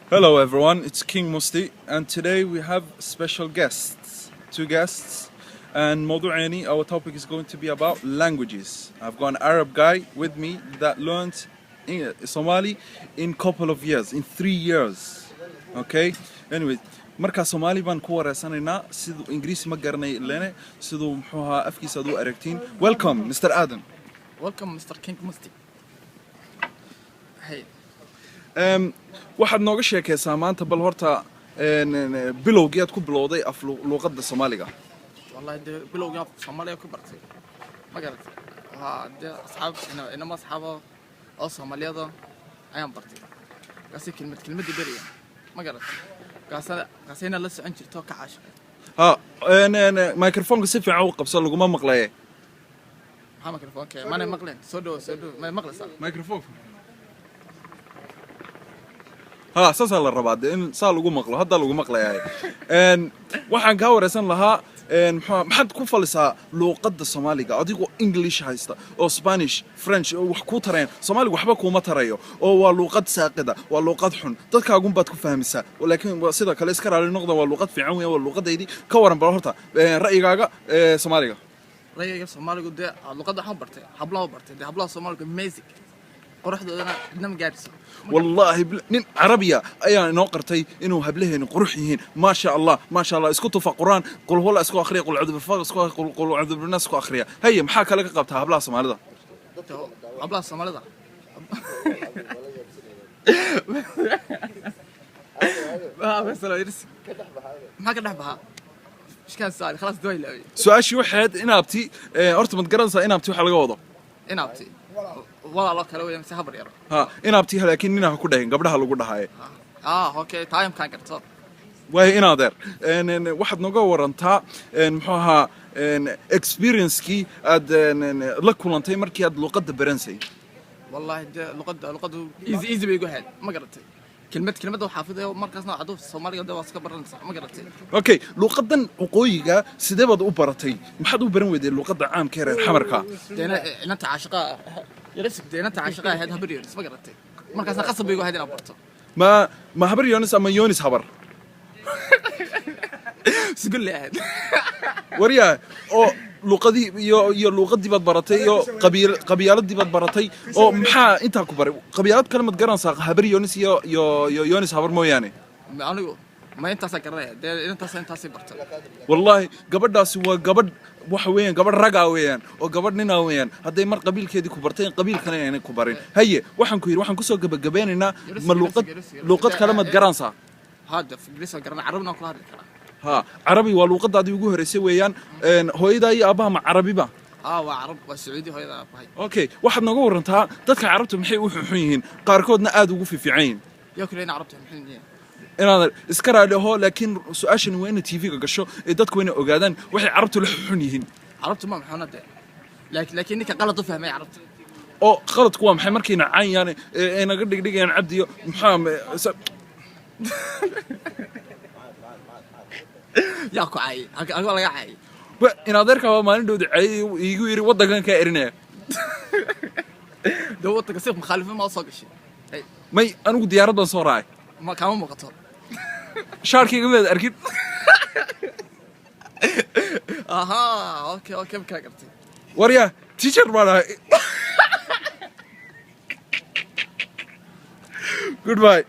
Hello everyone, it's King Musti and today we have special guests, two guests, and موضوعيني, our topic is going to be about languages. I've got an Arab guy with me that learned Somali in couple of years, in 3 years. Okay? Anyway, markaa Soomaali baan ku wareysanaynaa siduu Ingiriisi ma garanay ilene siduu muxuu ahaa afkiisa aad u aragtiin. Welcome, Mr. Adam. Welcome, Mr. King Musti. Hey, Waxaad nooga sheekaysaa maanta bal horta bilowgii aad ku bilowday af luuqadda Soomaaliga. Wallahi dee bilowgii afka Soomaaliga ku bartay. Ma garatay? Waa dee asxaab inama asxaabo oo Soomaaliyada ayaan bartay. Kaasi kelmad kelmadii beriya. Ma garatay? Kaasayna la socon jirto ka caashiqay. Ha microphone-ka si fiican u qabso, laguma maqlaye. Maxaa microphone-ka? Mana maqleen. Soo dhawo, soo dhawo. Ma maqlaysaa? Microphone ha saasaa la rabaa dee in saa lagu maqlo, hadda lagu maqlayaay. Waxaan kaa wareysan lahaa maxaad ku falisaa luuqadda Soomaaliga adigoo English haysta oo Spanish, French oo wax kuu tarayaan? Soomaaliga waxba kuuma tarayo oo waa luuqad saaqida, waa luuqad xun, dadkaagun baad ku fahmaysaa, laakiin waa sida kale iska raali noqda, waa luuqad fiican weeyaan, waa luuqadaydii. Ka waran bal horta ra'yigaaga Soomaaliga. Ra'yiga Soomaaligu dee luqadda waxaan bartay, hablaha bartay. Dee hablaha Soomaaligu amazing. Quruxdoodana cidna ma gaarayso. Wallaahi nin carabiya ayaa inoo qartay inuu hablaheenu qurux yihiin. Maasha Allah, maasha Allah. Isku tufa Qur'aan, qul huwa isku akhriya, qul acuudu bifalaq isku akhriya, qul acuudu binnaas isku akhriya. Haye, maxaa kale ka qabtaa hablaha Soomaalida? Dee hablaha Soomaalida. Maxaa ka dhex baxaa? Ishkaan saari, khalaas dawaa ilaaway. Su-aashii waxay ahayd inaabti horta mad garanaysaa inaabti waxa laga wado? Inaabti walaaloo kale weya mise habar yaro? Ha, inaabti, laakiin nina ha ku dhahin, gabdhaha lagu dhahaye. Ah, okay, taayamkaan garto. Waayo inaadeer waxaad nooga warantaa muxuu ahaa experience-kii aad la kulantay markii aad luuqadda baransay. Wallahi dee luqaddu easy easy bay igu ahayd, ma garatay? Kelmad kelmadda waxaa xafidayo markaasna hadduu Soomaaliga dee waa iska baranaysaa, ma garatay? Okay, luuqadan waqooyiga sidee baad u baratay? Maxaad u baran weyday luuqadda caamka ee reer xamarka? Dee inanta caashiqa yarasig, dee inanta caashiqa ahayd Habar Yonis, ma garatay? Markaasna qasab bay igu ahayd inaan barto. Ma Habar Yonis ama Yonis Habar? Sugulle ahayd. Waryaa, oo luuqadii iyo luuqadii baad baratay iyo qabiil qabyaaladii baad baratay, oo maxaa intaa ku baray? Qabyaalad kale mad garanaysaa Habar Yonis iyo Yonis Habar mooyaane? Anigu ma intaasaan garanaya dee, inantaasa intaasay bartay. Wallaahi gabadhaasi waa gabadh, waxa weeyaan gabadh ragaa weeyaan oo gabadh ninaa weeyaan, hadday mar qabiilkeedii ku bartay in qabiilkana aanay ku barin. Haye, waxaan ku yidhi waxaan kusoo gabagabeynaynaa, ma luuqad kale mad garanaysaa? Hadda Ingiriis waan garanaya, Carabina waan kula hadli karaa. Ha, Carabi waa luuqadaadii ugu horreysay weeyaan. Hooyadaa iyo aabbaha ma Carabiba? Haa, waa Carab, waa Sacuudi hooyada aabbahay. Okay, waxaad nooga warantaa dadka Carabta maxay u xunxun yihiin, qaarkoodna aad ugu fiifiican yihiin? Yaa kule in Carabta maxay yihiin? Inaad iska raali aho, laakiin su-aashani waa inay TV-ga gasho ee dadku waa inay ogaadaan waxay Carabtu la xunxun yihiin. Carabtu ma maxuuna dee, laakiin ninka qalad u fahmay Carabta. Oo qaladku waa maxay markayna caayaan ee naga dhigdhigayaan cabdiyo maxaa Yaa ku caayay? Halka laga caayay? In adeerkaa waa maalin dhowda caayay, iigu yidhi waddankan kaa erinaya. Dee waddanka si mukhaalifin ma soo gashay? Hey, may, anigu diyaarad baan soo raacay. Ma kaama muuqato. Shaarkayga maad arkin? Ahaa, okay, makaa gartay. Waryaa, teacher baan ahay. Goodbye.